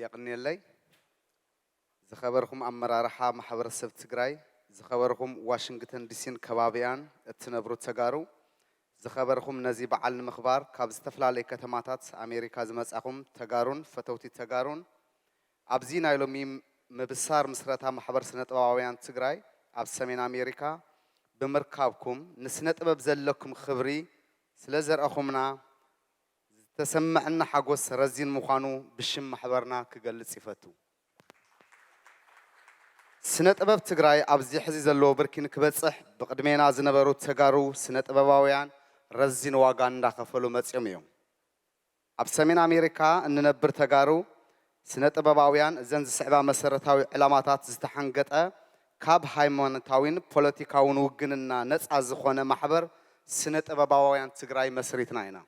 የቐንየለይ። ዝኸበርኩም ኣመራርሓ ማሕበረሰብ ትግራይ፣ ዝኸበርኩም ዋሽንግተን ዲሲን ከባቢኣን እትነብሩ ተጋሩ፣ ዝኸበርኩም ነዚ በዓል ንምኽባር ካብ ዝተፈላለየ ከተማታት ኣሜሪካ ዝመጻኹም ተጋሩን ፈተውቲ ተጋሩን፣ ኣብዚ ናይ ሎሚ ምብሳር ምስረታ ማሕበር ስነ ጥበባውያን ትግራይ ኣብ ሰሜን ኣሜሪካ ብምርካብኩም ንስነ ጥበብ ዘለኩም ክብሪ ስለ ዘርኣኹምና ዝተሰመዐና ሓጎስ ረዚን ምዃኑ ብሽም ማሕበርና ክገልጽ ይፈቱ። ስነ ጥበብ ትግራይ ኣብዚ ሕዚ ዘለዎ ብርኪ ንክበጽሕ ብቕድሜና ዝነበሩ ተጋሩ ስነ ጥበባውያን ረዚን ዋጋ እንዳኸፈሉ መጺኦም እዮም። ኣብ ሰሜን ኣሜሪካ እንነብር ተጋሩ ስነ ጥበባውያን እዘን ዝስዕባ መሰረታዊ ዕላማታት ዝተሓንገጠ ካብ ሃይማኖታዊን ፖለቲካውን ውግንና ነፃ ዝኾነ ማሕበር ስነ ጥበባውያን ትግራይ መስሪትና ኢና።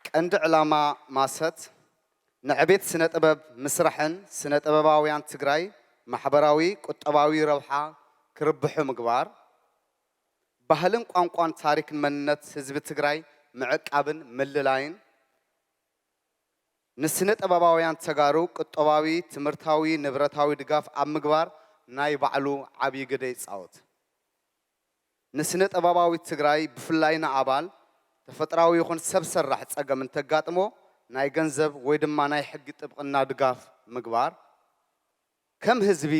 ቀንዲ ዕላማ ማሰት ንዕቤት ስነ ጥበብ ምስራሕን ስነ ጥበባውያን ትግራይ ማሕበራዊ ቁጠባዊ ረብሓ ክርብሑ ምግባር፣ ባህልን ቋንቋን ታሪክን መንነት ህዝቢ ትግራይ ምዕቃብን ምልላይን፣ ንስነ ጥበባውያን ተጋሩ ቁጠባዊ፣ ትምህርታዊ፣ ንብረታዊ ድጋፍ ኣብ ምግባር ናይ ባዕሉ ዓብዪ ግደ ይፃወት። ንስነ ጥበባዊ ትግራይ ብፍላይ ንኣባል ተፈጥራዊ ይኹን ሰብ ሰራሕ ፀገም እንተጋጥሞ ናይ ገንዘብ ወይ ድማ ናይ ሕጊ ጥብቕና ድጋፍ ምግባር፣ ከም ህዝቢ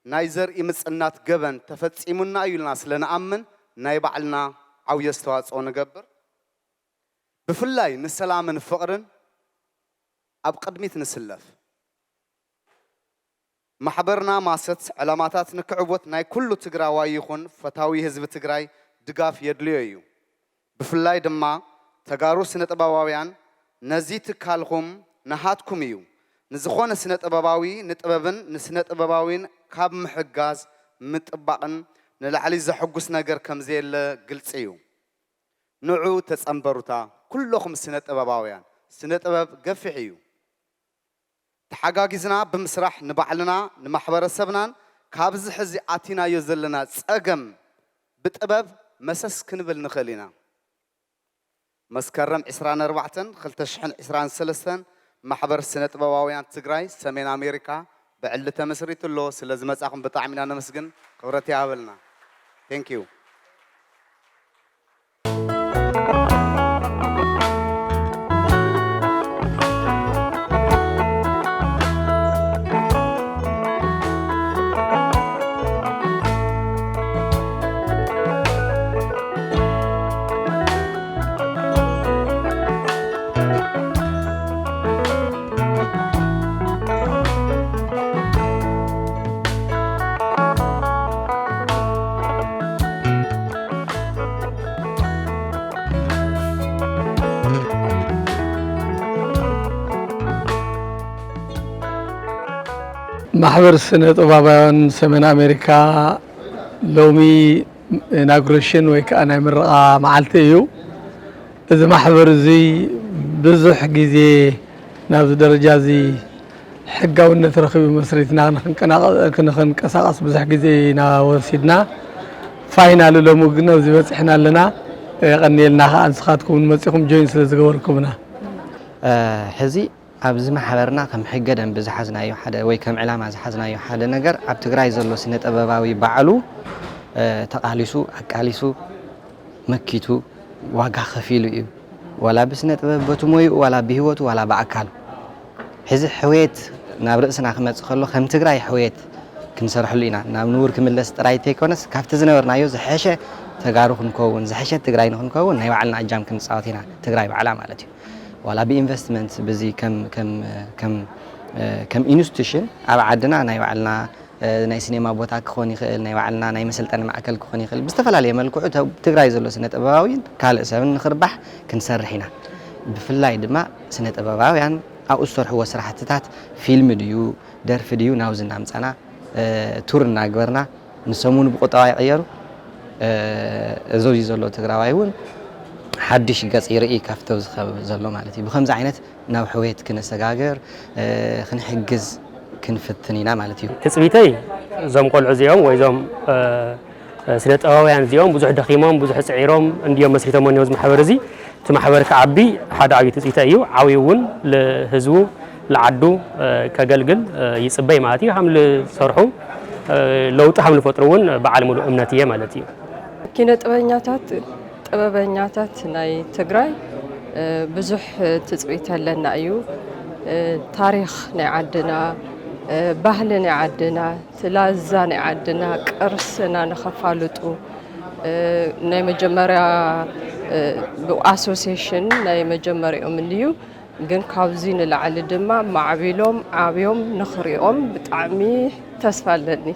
ናይ ዘርኢ ምፅናት ገበን ተፈፂሙና እዩ ኢልና ስለ ንኣምን ናይ ባዕልና ዓብዪ ኣስተዋፅኦ ንገብር። ብፍላይ ንሰላምን ፍቕርን ኣብ ቅድሚት ንስለፍ። ማሕበርና ማሰት ዕላማታት ንክዕወት ናይ ኩሉ ትግራዋይ ይኹን ፈታዊ ህዝቢ ትግራይ ድጋፍ የድልዮ እዩ። ብፍላይ ድማ ተጋሩ ስነ ጥበባውያን ነዚ ትካልኹም ናሃትኩም እዩ። ንዝኾነ ስነ ጥበባዊ ንጥበብን ንስነ ጥበባዊን ካብ ምሕጋዝ ምጥባቕን ንላዕሊ ዘሐጉስ ነገር ከም ዘየለ ግልጺ እዩ። ንዑ ተጸንበሩታ ኩለኹም ስነ ጥበባውያን፣ ስነ ጥበብ ገፊሕ እዩ። ተሓጋጊዝና ብምስራሕ ንባዕልና ንማሕበረሰብናን ካብዚ ሕዚ ኣቲናዮ ዘለና ጸገም ብጥበብ መሰስ ክንብል ንኽእል ኢና። መስከረም ዕስራን ኣርባዕተን ክልተ ሽሕን ዕስራን ሰለስተን ማሕበር ስነ ጥበባውያን ትግራይ ሰሜን ኣሜሪካ ብዕሊ ተመስሪቱ ኣሎ። ስለ ዝመጻኹም ብጣዕሚ ኢና ነመስግን። ክብረት ይሃበልና። Thank you። ማሕበር ስነ ጥበባውያን ሰሜን ኣሜሪካ ሎሚ ኢናጉሬሽን ወይ ከዓ ናይ ምረቓ መዓልቲ እዩ። እዚ ማሕበር እዚ ብዙሕ ግዜ ናብዚ ደረጃ እዚ ሕጋውነት ረኺቡ መስሪትና ንኽንቀናቐ-፣ ንኽንቀሳቐስ ብዙሕ ግዜ ኢና ወሲድና። ፋይናሊ ሎሚ ግን ኣብዚ በፂሕና ኣለና። የቐንየልና ከዓ ንስኻትኩም እውን መፂኹም ጆይን ስለ ዝገበርኩምና። እ፣ ሕዚ ኣብዚ ማሕበርና ከም ሕገ ደንቢ ዝሓዝናዮ ሓደ ወይ ከም ዕላማ ዝሓዝናዮ ሓደ ነገር ኣብ ትግራይ ዘሎ ስነ ጥበባዊ ባዕሉ፣ እ፣ ተቓሊሱ፣ ኣቃሊሱ፣ መኪቱ፣ ዋጋ ከፊሉ እዩ። ዋላ ብስነ ጥበብ በቲ ሞይኡ፣ ዋላ ብህይወቱ፣ ዋላ ብኣካሉ። ሕዚ ሕውየት ናብ ርእስና ክመጽእ ከሎ ከም ትግራይ ሕውየት ክንሰርሐሉ ኢና። ናብ ንቡር ክምለስ ጥራይ እንተይኮነስ ካብቲ ዝነበርናዮ ዝሐሸ ተጋሩ ክንከውን፣ ዝሐሸት ትግራይ ንክንከውን ናይ ባዕልና እጃም ክንጻወት ኢና። ትግራይ ባዕላ ማለት እዩ። ዋላ ብኢንቨስትመንት ብዚ ከም፣ ከም፣ ከም፣ ከም ኢንስቲቱሽን ኣብ ዓድና ናይ ባዕልና ናይ ሲኔማ ቦታ ክኾን ይኽእል፣ ናይ ባዕልና ናይ መሰልጠኒ ማእከል ክኾን ይኽእል። ብዝተፈላለየ መልክዑ ተ-፣ ትግራይ ዘሎ ስነ ጥበባዊን ካልእ ሰብን ንኽርባሕ ክንሰርሕ ኢና። ብፍላይ ድማ ስነ ጥበባውያን ኣብኡ ዝሰርሕዎ ስራሕትታት ፊልም ድዩ፣ ደርፊ ድዩ ናብዚ እናምጻና፣ እ፣ ቱር እናግበርና ንሶም እውን ብቁጠባ ይቕየሩ። እ፣ እዚ ኣብዚ ዘሎ ትግራዋይ እውን ሓድሽ ገጽ ይርኢ ካብቲ ኣብዚ ከባቢ ዘሎ ማለት እዩ። ብኸምዚ ዓይነት ናብ ሕውየት ክነሰጋግር፣ እ፣ ክንሕግዝ ክንፍትን ኢና ማለት እዩ። ትጽቢተይ እዞም ቆልዑ እዚኦም ወይ እዞም፣ እ፣ ስነ ጥበባውያን እዚኦም ብዙሕ ደኺሞም፣ ብዙሕ ጽዒሮም እንድዮም መስሪቶሞ እኒኦ እዚ ማሕበር እዚ። እቲ ማሕበር ክዓቢ ሓደ ዓብዪ ትጽቢተይ እዩ። ዓብዩ እውን ልህዝቡ፣ ልዓዱ፣ እ፣ ከገልግል፣ እ፣ ይጽበይ ማለት እዩ። ሃም ልሰርሑ፣ እ፣ ለውጢ ሃም ልፈጥሩ እውን በዓል ሙሉእ እምነት እየ ማለት እዩ። ኪነ ጥበበኛታት፣ ጥበበኛታት ናይ ትግራይ፣ እ፣ ብዙሕ ትጽቢት ኣለና እዩ። እ፣ ታሪኽ ናይ ዓድና፣ እ፣ ባህሊ ናይ ዓድና፣ እቲ ላዛ ናይ ዓድና፣ ቅርስና ንኸፋልጡ፣ እ፣ ናይ መጀመርያ፣ እ፣ ብኣሶሴሽን ናይ መጀመሪኦም እንድዩ። ግን ካብዚ ንላዕሊ ድማ ማዕቢሎም ዓብዮም ንኽሪኦም ብጣዕሚ ተስፋ ኣለኒ።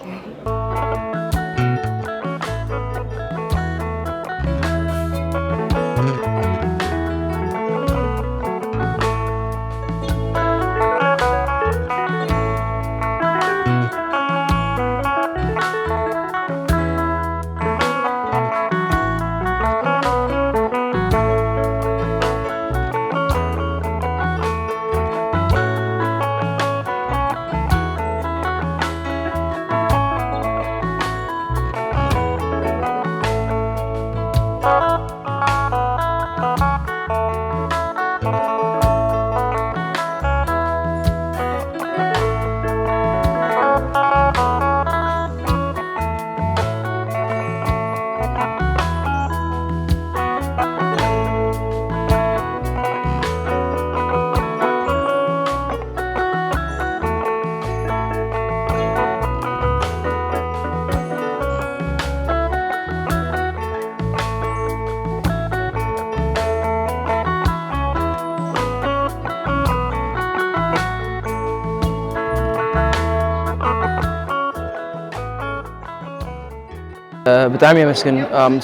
ብጣዕሚ የመስግን።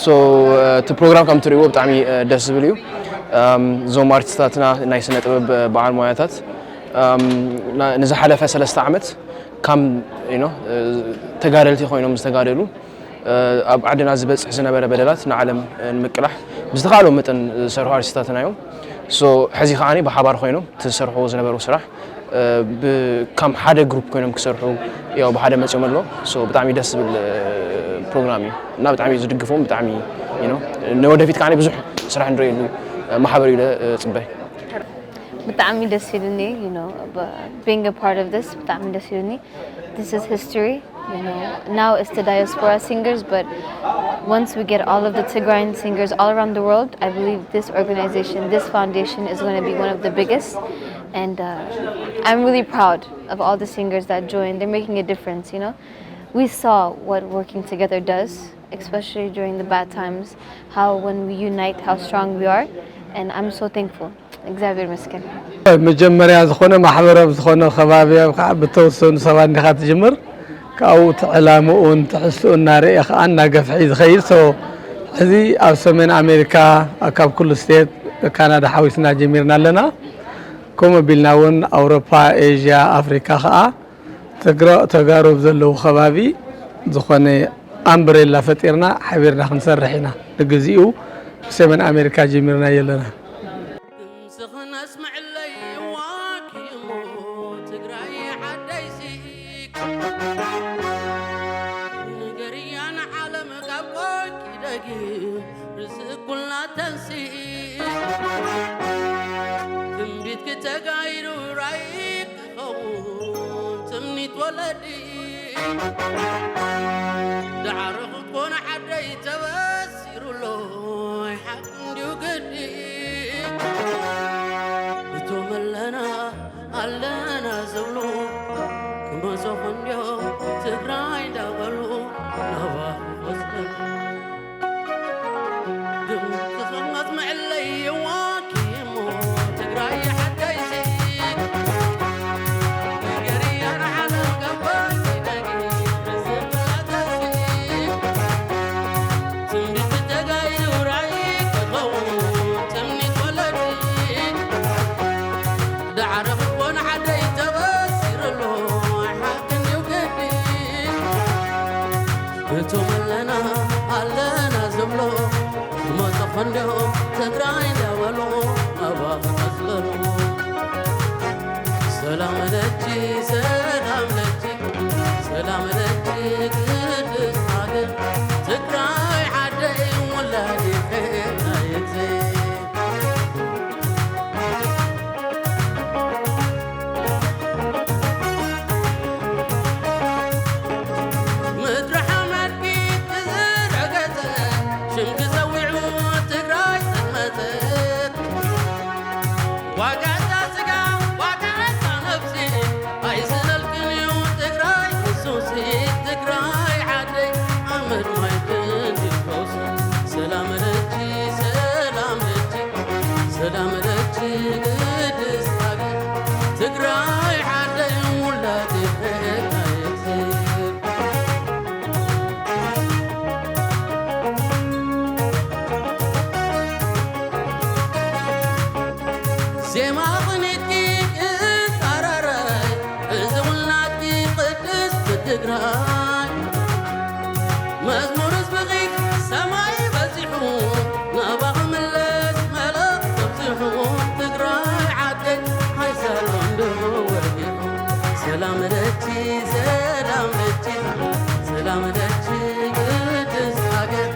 ሶ እቲ ፕሮግራም ከም ትሪእዎ ብጣዕሚ ደስ ዝብል እዩ። እም፣ እዞም ኣርቲስታትና ናይ ስነ ጥበብ በዓል ሞያታት፣ እም፣ ና-፣ ንዝሓለፈ ሰለስተ ዓመት ካም፣ you know፣ እ፣ ተጋደልቲ ኮይኖም ዝተጋደሉ፣ እ፣ ኣብ ዓድና ዝበጽሕ ዝነበረ በደላት ንዓለም ንምቅላሕ ብዝተኻእሎ መጠን ዝሰርሑ ኣርቲስታትና እዮም። So፣ ሕዚ ከዓኒ ብሓባር ኮይኖም እቲ ዝሰርሕዎ ዝነበሩ ስራሕ፣ እ፣ ብ-፣ ከም ሓደ ግሩፕ ኮይኖም ክሰርሑ ያው ብሓደ መጺኦም ኣለዉ። So፣ ብጣዕሚ ደስ ዝብል፣ እ፣ ፕሮግራም እዩ እና ብጣዕሚ እዩ ዝድግፎም፣ ብጣዕሚ፣ you know፣ ንወደፊት ከዓኒ ብዙሕ ስራሕ ንርእየሉ፣ እ፣ ማሕበር እዩ ኢለ፣ እ፣ እጽበ። ብጣዕሚ ደስ ኢሉኒ፣ you know, b-, being a part of this ብጣዕሚ ደስ ኢሉኒ። This is history, you know. Now it's the diaspora singers, but once we get all of the Tigrayan singers all around the world, I believe this organization, this foundation is gonna be one of the biggest. And, uh, I'm really proud of all the singers that joined. They're making a difference, you know. We saw what working together does, especially during the bad times, how when we unite, how strong we are. And I'm so thankful. እግዚኣብሔር ይመስገን። መጀመርያ ዝኾነ ማሕበረ ኣብ ዝኾነ ከባቢ ኣብ ከዓ ብተወሰኑ ሰባት እንዲኻ ትጅምር። ካብኡ እቲ ዕላምኡን ትሕዝትኡን እናርኤ ከዓ እናገፍሐ እዩ ዝኸይድ። So፣ ሕዚ ኣብ ሰሜን ኣሜሪካ፣ ካብ ኩሉ ስቴት፣ ካናዳ ሓዊስና ጀሚርና ኣለና። ከምኡ ኣቢልና እውን ኣውሮፓ፣ ኤዥያ፣ ኣፍሪካ ከዓ ትግረ-፣ ተጋሩ ኣብ ዘለዉ ከባቢ ዝኾነ ኣምብሬላ ፈጢርና ሓቢርና ክንሰርሕ ኢና። ንግዚኡ ብሰሜን ኣሜሪካ ጀሚርናዮ ኣለና። ድምፅኽን ኣስምዕለይ ዋኪሞ ትግራይ ዓደይሲ፣ ንገርያ ንዓለም ካብ ቆቂ ደጊ ርዝእ ኩልና ተንሲ። ትንቢት ክተጋይሩ ራእይ ክኸውን ትምኒት ወለዲ። ዳዕሮ ክትኮን ዓደይ ተበሲሩ ኣሎ፣ ሓቂ እንድዩ ግዲ። እቶም ኣለና ኣለና ዝብሉ ክመፁ እንድዮም ትግራይ እንዳበሉ ናባኹ ይወስዱ። ድምፅኽን ኣስምዕለይ ዋኪሞ ትግራይ ሓቀይሲ። ንገርያ ንዓለም ገባሲ ደጊ ብዝብለተሲ። ትንቢት ተጋይሩ ራእይ ክኸውን ትምኒት ወለዲ። ዳዕሮ ክትኮን ዓደይ ተበሲሩ ኣሎ፣ ሓቂ እንድዩ ግዲ። እቶም ኣለና ኣለና ዝብሎ፣ ዝመፁ ክንድኦም ትግራይ እንዳበሉ ናባኹ መፅለሉ። ሰላም ለኪ፣ ሰላም ለኪ፣ ሰላም ለኪ ቅድስት ሃገር ትግራይ ዓደይ ውላዲት ኤርትራ። ምድሪ ሓመድኪ ዝረገጸ፣ ሽምኪ ሰዊዑ ትግራይ ዘመተ። ዋጋ እታ ስጋ፣ ዋጋ እታ ነብሲ፣ ኣይስለልክን እዩ ትግራይ ክሱሲ። ትግራይ ዓደይ፣ ሓመድ ማይ ክንዲ ፈውሲ። ሰላም ለኪ፣ ሰላም ለኪ፣ ሰላም ለኪ ቅድስት ሃገር ትግራይ ዓደይ ውላድ ኤርትራ። ዜማ ቅኒትኪ ክጻረረይ፣ እዚ ውላድኪ ቅድስቲ ትግራይ። መዝሙር ህዝብኺ ሰማይ በጺሑ፣ ናባኺ ምለስ መልእኽቲ ኣብጺሑ። ትግራይ ዓደይ፣ ሓይሳሎም ዶ ወዲቑ። ሰላም ለኪ፣ ሰላም ለኪ፣ ሰላም ለኪ ቅድስት ሃገር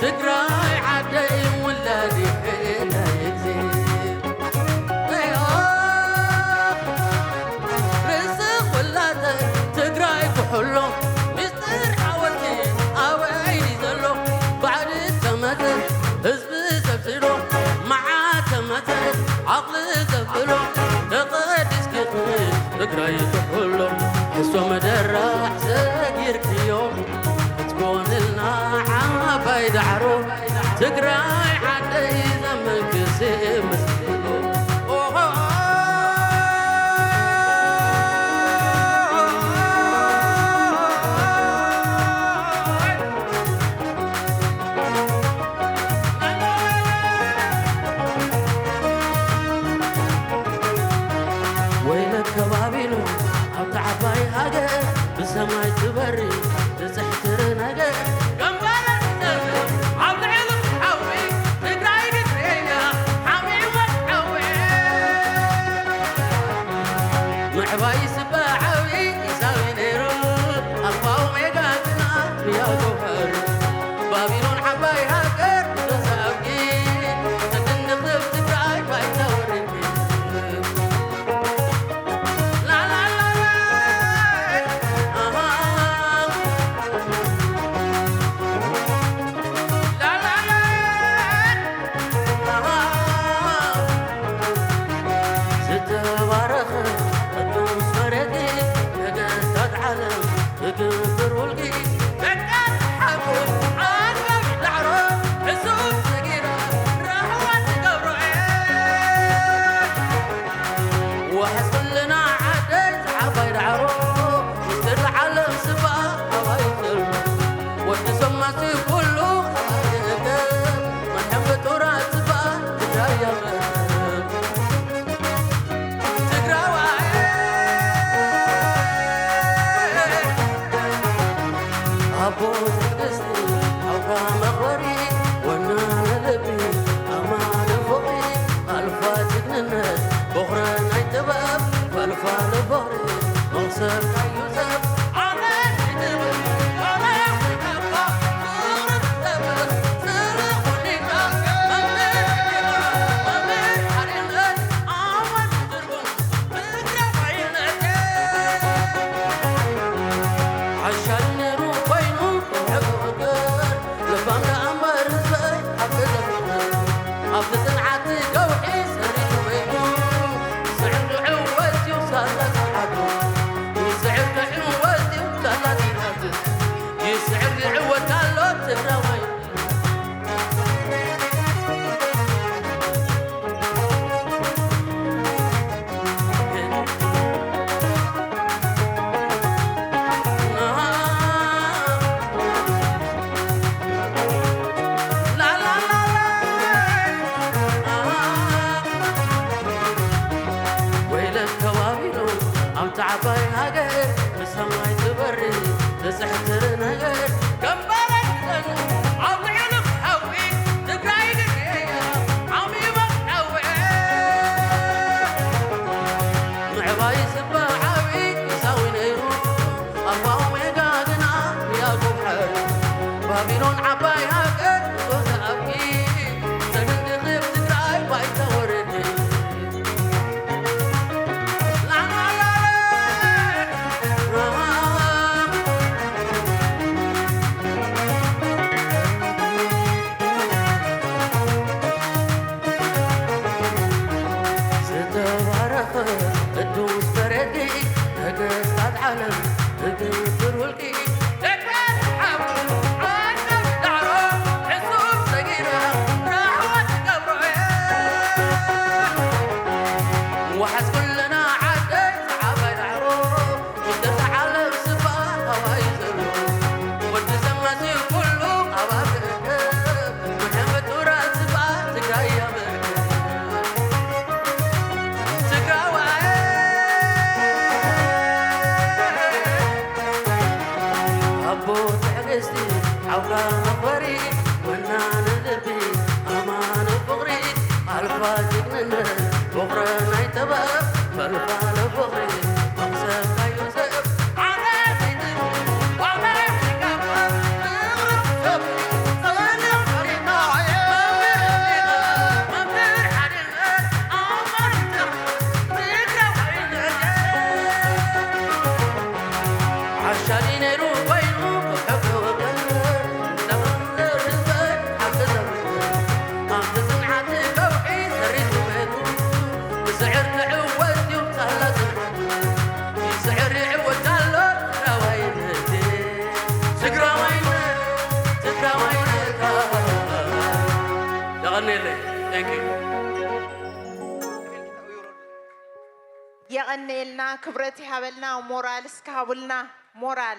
ትግራይ ዓደይ ውላድ ይሕዳይ እግዜር። ርእሲ ኩላተ ትግራይ ኩሕሎ፣ ምስጢር ሓወልቲ ኣበይ ዘሎ? ባዕዲ ተመተ ህዝቢ ሰብስሎ፣ መዓት ተመተ ዓቕሊ ዘብሎ፣ ተቐዲስኪ ትግራይ ኩሕሎ፣ ሕሶ መደራሕ ሰጊርክዮ፣ ክትኮንልና ዓባይ ዳዕሮ። ትግራይ ዓደይ ዘመንክሲ ምስሉ። ኦሆ። ሰማይ ትበሪ ብፅሕትሪ ነገር ገንባረ ትዘርብ ኣብ ልዕሊ ሓዊ ትግራይ ግድረያ ሓሚወት ሓዊ ምዕባይ ስበ ዓብዪ ኢሳዊ ነይሩ ኣልፋ ኦሜጋ ግና ንያጎ ባቢሎን ዓባይ ሃገር ተዛብኪ ተክንድኽብ ትግራይ ባይታ ወሪድኪ ላላላላ ኣሃ ላላላ ኣሃ ዝተባረኸ ቅዱስ መሬት ነገስታት ዓለም ትግብር ውልቂ ደቃ ሓቁ ዓጋቢ ዳዕሮ ሕሱብ ሰጊራ ራህዋ ትገብሮ እየ ዋሕስ ኩልና ዓደይ ዝዓባይ ዳዕሮ ምስጢር ዓለም ስባ ኣባይ ዘሎ ወዲ ሰማሲ ኩሉ ኣባይ እገብ መድሕን ፍጡራት ስባ ትግራይ የቕርብ ትግራዋይ ኣቦ ትዕግስቲ ኣውራ መኽበሪ ወናነ ልቢ ኣማነ ፍቕሪ ኣልፋ ጅግንነት ቦኽረ ናይ ጥበብ ፈልፋለ ፍቕሪ መኽሰብካዩ ሰብ ኣነ ይትብል ኣነ ይትብል ዓሻል ነይሩ ኮይኑ ክውዕል እምበር ልባም ደኣ እምበር ህዝበይ ኣብ ገዛ ፍቕሪ ኣብቲ ጽንዓት ከውሒ ሰሪቱ ወይኑ ይስዕር ክዕወት እዩ ሳላ ጽንዓቱ ይስዕር ክዕወት እዩ ሳላ ጽንዓቱ ይስዕር ይዕወት ኣሎ ትግራዋይ ወይለክ ተባቢሉ ኣብታ ዓባይ ሃገር ብሰማይ ትበሪ ብፅሕትሪ ነገር ገንበረን ኣብ ልዕሊ ሓዊ ትግራይ ድንያ ዓሚመ ሓዊ ምዕባይ ዝበሃል ዓቢ ኢሳዊ ነይሩ ኣልፋ ኦሜጋ ግና ያዕቆብ ሓሪ ባቢሎን ዓባይ ሃገር ዞዛ ኣብኪ ሰግንድኽብ ትግራይ ባይታ ወረዲ ዝተባረኸ ቅዱስ በረኪ ነገስታት ዓለም ዝግብር ውልቂ ደቀት ሓብ ዓንደብ ዳዕሮ ሕሱም ሰጊራ ራሕዋ ትገብሮ እየ ዋሕስ ኩለና ዓደይ ዝዓባይ ዳዕሮ ውድድር ዓለም ስባ ኣባይ ዘሎ ወዲ ዘማሲ ኩሉ ኣባል ክእከብ ምድሕን ፍጡራት ስባ ትግራይ ኣበርክብ ትግራዋይ ኣቦ ትዕግስቲ ዓውራ መኽበሪ ወናነ ልቢ ኣማነ ፍቕሪ ኣልፋ ጅግንነት ቦኽረ ናይ ጥበብ ፈልፋለ ፍቕሪ መኽሰብካዩ ሰብ ዓረቢት ዋጋ ይገብር ፍቕሪ ሰብ ጸንዕ ፈሪና መምህር ሊቐ መምህር ሓድነት ኣማን ትግራዋይነት ዓሻሊ ነይሩ ኮይኑ ክሕብወከ ዘመንዘር ህዝበ ሓቂ ዘምር ኣብቲ ጽንዓት ከውሒ ሰሪቱ ቤቱ ይስዕር ክዕወት እዩ ሳላ ጽንዓት ይስዕር ይዕወት ኣሎ ትግራዋይነት ትግራዋይነት ትግራዋይነት የቐንየለይ Thank you የቐንየልና ክብረት ይሃበልና ሞራል እስኪ ሃቡልና ሞራል